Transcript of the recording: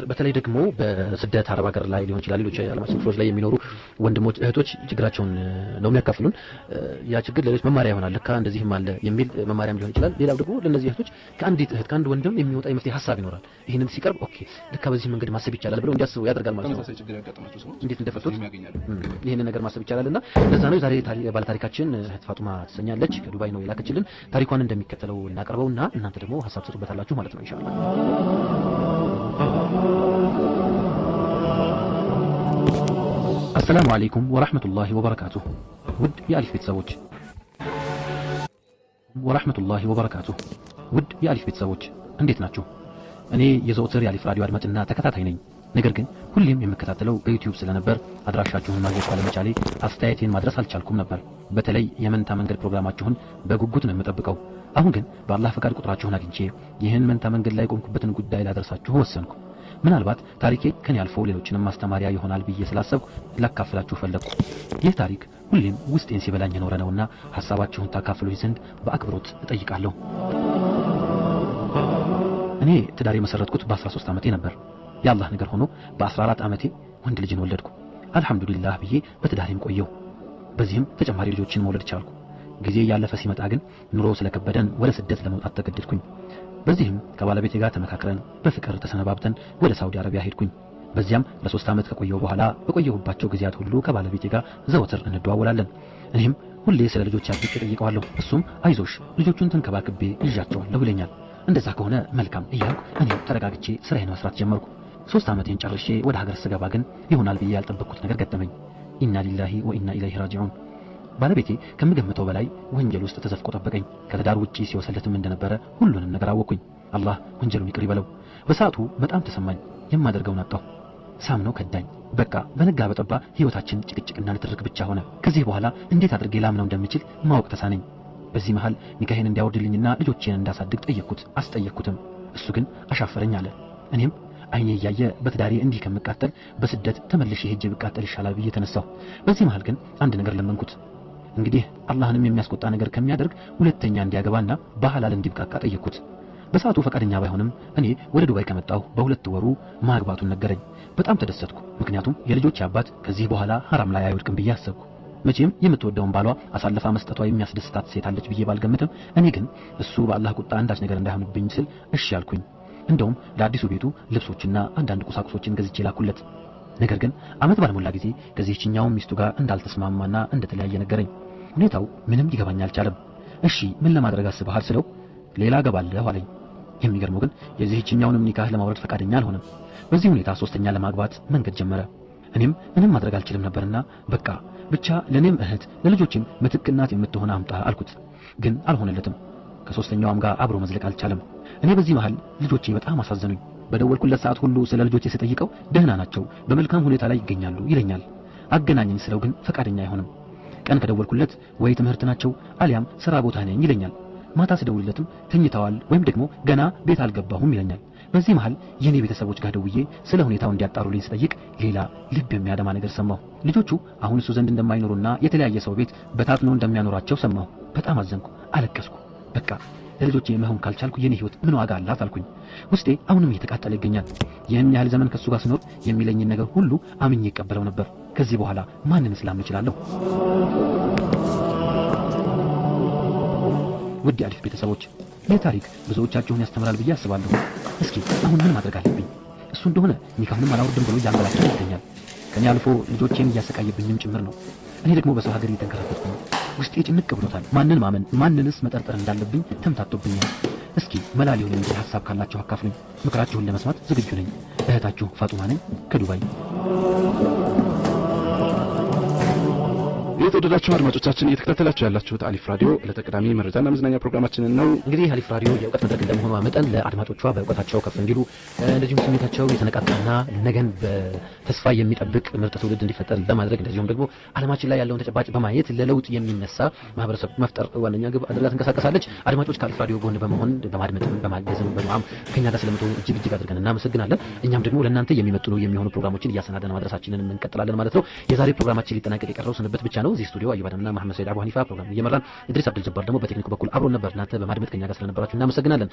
በተለይ ደግሞ በስደት አረብ ሀገር ላይ ሊሆን ይችላል፣ ሌሎች የዓለማችን ክፍሎች ላይ የሚኖሩ ወንድሞች እህቶች ችግራቸውን ነው የሚያካፍሉን። ያ ችግር ለሌሎች መማሪያ ይሆናል። ለካ እንደዚህም አለ የሚል መማሪያም ሊሆን ይችላል። ሌላው ደግሞ ለእነዚህ እህቶች ከአንዲት እህት ከአንድ ወንድም የሚወጣ የመፍትሄ ሀሳብ ይኖራል። ይህንን ሲቀርብ okay ለካ በዚህ መንገድ ማሰብ ይቻላል ብለው እንዲያስቡ ያደርጋል ማለት ነው። ተመሳሳይ ችግር ያጋጠማቸው ሰዎች እንዴት እንደፈቱት መፍትሄም ያገኛሉ። ይህንን ነገር ማሰብ ይቻላል እና ለዛ ነው የዛሬ ባለታሪካችን እህት ፋጡማ ትሰኛለች። ከዱባይ ነው የላከችልን። ታሪኳን እንደሚከተለው እናቀርበውና እናንተ ደግሞ ሀሳብ ትሰጡበታላችሁ ማለት ነው ኢንሻአላህ። አሰላሙ አለይኩም ወራህመቱላሂ ወበረካቱሁ። ውድ የአሊፍ ቤተሰቦች ወራህመቱላሂ ወበረካቱሁ። ውድ የአሊፍ ቤተሰቦች እንዴት ናችሁ? እኔ የዘወትር የአሊፍ ራዲዮ አድማጭና ተከታታይ ነኝ። ነገር ግን ሁሌም የምከታተለው በዩቲዩብ ስለነበር አድራሻችሁን ማግኘት ባለመቻሌ አስተያየቴን ማድረስ አልቻልኩም ነበር። በተለይ የመንታ መንገድ ፕሮግራማችሁን በጉጉት ነው የምጠብቀው። አሁን ግን በአላህ ፈቃድ ቁጥራችሁን አግኝቼ ይህን መንታ መንገድ ላይ የቆምኩበትን ጉዳይ ላደርሳችሁ ወሰንኩ። ምናልባት ታሪኬ ከኔ አልፎ ሌሎችንም ማስተማሪያ ይሆናል ብዬ ስላሰብኩ ላካፍላችሁ ፈለግኩ። ይህ ታሪክ ሁሌም ውስጤን ሲበላኝ የኖረ ነውና ሐሳባችሁን ታካፍሉኝ ዘንድ በአክብሮት እጠይቃለሁ። እኔ ትዳር የመሰረትኩት በ13 ዓመቴ ነበር። የአላህ ነገር ሆኖ በ14 ዓመቴ ወንድ ልጅን ወለድኩ። አልሐምዱሊላህ ብዬ በትዳሬም ቆየሁ። በዚህም ተጨማሪ ልጆችን መውለድ ቻልኩ። ጊዜ እያለፈ ሲመጣ ግን ኑሮ ስለከበደን ወደ ስደት ለመውጣት ተገደድኩኝ። በዚህም ከባለቤቴ ጋር ተመካክረን በፍቅር ተሰነባብተን ወደ ሳውዲ አረቢያ ሄድኩኝ። በዚያም ለ3 ዓመት ከቆየሁ በኋላ በቆየሁባቸው ጊዜያት ሁሉ ከባለቤቴ ጋር ዘወትር እንደዋወላለን። እኔም ሁሌ ስለ ልጆች አጥብቄ እጠይቀዋለሁ። እሱም አይዞሽ ልጆቹን ተንከባክቤ ይዣቸዋለሁ ይለኛል። እንደዛ ከሆነ መልካም እያልኩ እኔም ተረጋግቼ ስራዬን መስራት ጀመርኩ። 3 ዓመቴን ጨርሼ ወደ ሀገር ስገባ ግን ይሆናል ብዬ ያልጠበቅኩት ነገር ገጠመኝ። ኢና ሊላሂ ወኢና ኢለይሂ ራጂዑን። ባለቤቴ ከምገምተው በላይ ወንጀል ውስጥ ተዘፍቆ ጠበቀኝ። ከትዳር ውጪ ሲወሰለትም እንደነበረ ሁሉንም ነገር አወቅኩኝ። አላህ ወንጀሉን ይቅር ይበለው። በሰዓቱ በጣም ተሰማኝ። የማደርገውን አጣሁ። ሳምነው ከዳኝ። በቃ በነጋ በጠባ ህይወታችን ጭቅጭቅና ንትርክ ብቻ ሆነ። ከዚህ በኋላ እንዴት አድርጌ ላምነው እንደምችል ማወቅ ተሳነኝ። በዚህ መሃል ኒካሄን እንዲያወርድልኝና ልጆቼን እንዳሳድግ ጠየቅኩት፣ አስጠየቅኩትም። እሱ ግን አሻፈረኝ አለ። እኔም አይኔ እያየ በትዳሬ እንዲህ ከምቃጠል በስደት ተመልሼ ሄጄ ብቃጠል ይሻላል ብዬ ተነሳሁ። በዚህ መሃል ግን አንድ ነገር ለመንኩት። እንግዲህ አላህንም የሚያስቆጣ ነገር ከሚያደርግ ሁለተኛ እንዲያገባና በሐላል እንዲብቃቃ ጠየቅኩት። በሰዓቱ ፈቃደኛ ባይሆንም እኔ ወደ ዱባይ ከመጣሁ በ2 ወሩ ማግባቱን ነገረኝ። በጣም ተደሰትኩ። ምክንያቱም የልጆች አባት ከዚህ በኋላ ሐራም ላይ አይወድቅም ብዬ አሰብኩ። መቼም የምትወደውን ባሏ አሳልፋ መስጠቷ የሚያስደስታት ሴት አለች ብዬ ባልገምትም እኔ ግን እሱ በአላህ ቁጣ አንዳች ነገር እንዳይሆንብኝ ስል እሺ አልኩኝ። እንደውም ለአዲሱ ቤቱ ልብሶችና አንዳንድ ቁሳቁሶችን ገዝቼ ላኩለት። ነገር ግን አመት ባልሞላ ጊዜ ከዚህችኛው ሚስቱ ጋር እንዳልተስማማና እንደተለያየ ነገረኝ። ሁኔታው ምንም ሊገባኝ አልቻለም። እሺ ምን ለማድረግ አስበሃል ስለው ሌላ አገባለሁ አለኝ። የሚገርመው ግን የዚህችኛውንም ኒካህ ለማውረድ ፈቃደኛ አልሆነም። በዚህ ሁኔታ 3ኛ ለማግባት መንገድ ጀመረ። እኔም ምንም ማድረግ አልችልም ነበርና በቃ ብቻ ለኔም እህት ለልጆችም ምትክ እናት የምትሆን አምጣ አልኩት። ግን አልሆነለትም። ከሶስተኛዋም ጋር አብሮ መዝለቅ አልቻለም። እኔ በዚህ መሃል ልጆቼ በጣም አሳዘኑኝ። በደወልኩለት ሰዓት ሁሉ ስለ ልጆቼ ስጠይቀው ደህና ናቸው፣ በመልካም ሁኔታ ላይ ይገኛሉ ይለኛል። አገናኘኝ ስለው ግን ፈቃደኛ አይሆንም። ቀን ከደወልኩለት ወይ ትምህርት ናቸው አሊያም ስራ ቦታ ነኝ ይለኛል። ማታ ስደውልለትም ተኝተዋል ወይም ደግሞ ገና ቤት አልገባሁም ይለኛል። በዚህ መሃል የኔ ቤተሰቦች ጋር ደውዬ ስለ ሁኔታው እንዲያጣሩልኝ ስጠይቅ ሌላ ልብ የሚያደማ ነገር ሰማሁ። ልጆቹ አሁን እሱ ዘንድ እንደማይኖሩና የተለያየ ሰው ቤት በታትኖ እንደሚያኖራቸው ሰማሁ። በጣም አዘንኩ፣ አለቀስኩ። በቃ ለልጆቼ መሆን ካልቻልኩ የኔ ህይወት ምን ዋጋ አላት አልኩኝ። ውስጤ አሁንም እየተቃጠለ ይገኛል። ይህን ያህል ዘመን ከሱ ጋር ስኖር የሚለኝን ነገር ሁሉ አምኜ እቀበለው ነበር። ከዚህ በኋላ ማንን ላምን እችላለሁ? ውድ የአሊፍ ቤተሰቦች ይህ ታሪክ ብዙዎቻችሁን ያስተምራል ብዬ አስባለሁ። እስኪ አሁን ምን ማድረግ አለብኝ? እሱ እንደሆነ ኒካሁንም አላወርድም ብሎ እያንገላታኝ ይገኛል። ከኔ አልፎ ልጆቼን እያሰቃየብኝም ጭምር ነው። እኔ ደግሞ በሰው ሀገር እየተንከራተትኩ ነው። ውስጤ ጭንቅ ብሎታል። ማንን ማመን ማንንስ መጠርጠር እንዳለብኝ ተምታቶብኛል። እስኪ መላ ሊሆን የሚችል ሐሳብ ካላችሁ አካፍሉኝ። ምክራችሁን ለመስማት ዝግጁ ነኝ። እህታችሁ ፋጡማ ነኝ ከዱባይ። የተወደዳችሁ አድማጮቻችን እየተከታተላችሁ ያላችሁት አሊፍ ራዲዮ ዕለተ ቅዳሜ መረጃና መዝናኛ ፕሮግራማችንን ነው። እንግዲህ አሊፍ ራዲዮ የእውቀት መድረክ እንደመሆኗ መጠን ለአድማጮቿ በእውቀታቸው ከፍ እንዲሉ እንደዚሁም ስሜታቸው የተነቃቃና ነገን በተስፋ የሚጠብቅ ምርጥ ትውልድ እንዲፈጠር ለማድረግ እንደዚሁም ደግሞ ዓለማችን ላይ ያለውን ተጨባጭ በማየት ለለውጥ የሚነሳ ማህበረሰብ መፍጠር ዋነኛ ግብ አድርጋ ትንቀሳቀሳለች። አድማጮች ከአሊፍ ራዲዮ ጎን በመሆን በማድመጥም በማገዝም በዱዓም ከኛ ጋር ስለምትሆኑ እጅግ እጅግ አድርገን እናመሰግናለን። እኛም ደግሞ ለእናንተ የሚመጥኑ የሚሆኑ ፕሮግራሞችን እያሰናዳን ማድረሳችንን እንቀጥላለን ማለት ነው። የዛሬ ፕሮግራማችን ሊጠናቀቅ የቀረው ስንብት ብቻ ነው። እዚህ ስቱዲዮ አዩብ አደምና መሐመድ ሰይድ አቡ ሐኒፋ ፕሮግራሙን እየመራን ኢድሪስ አብዱል ጀባር ደግሞ በቴክኒኩ በኩል አብሮን ነበር። እናንተ በማድመጥ ከኛ ጋር ስለነበራችሁ እናመሰግናለን።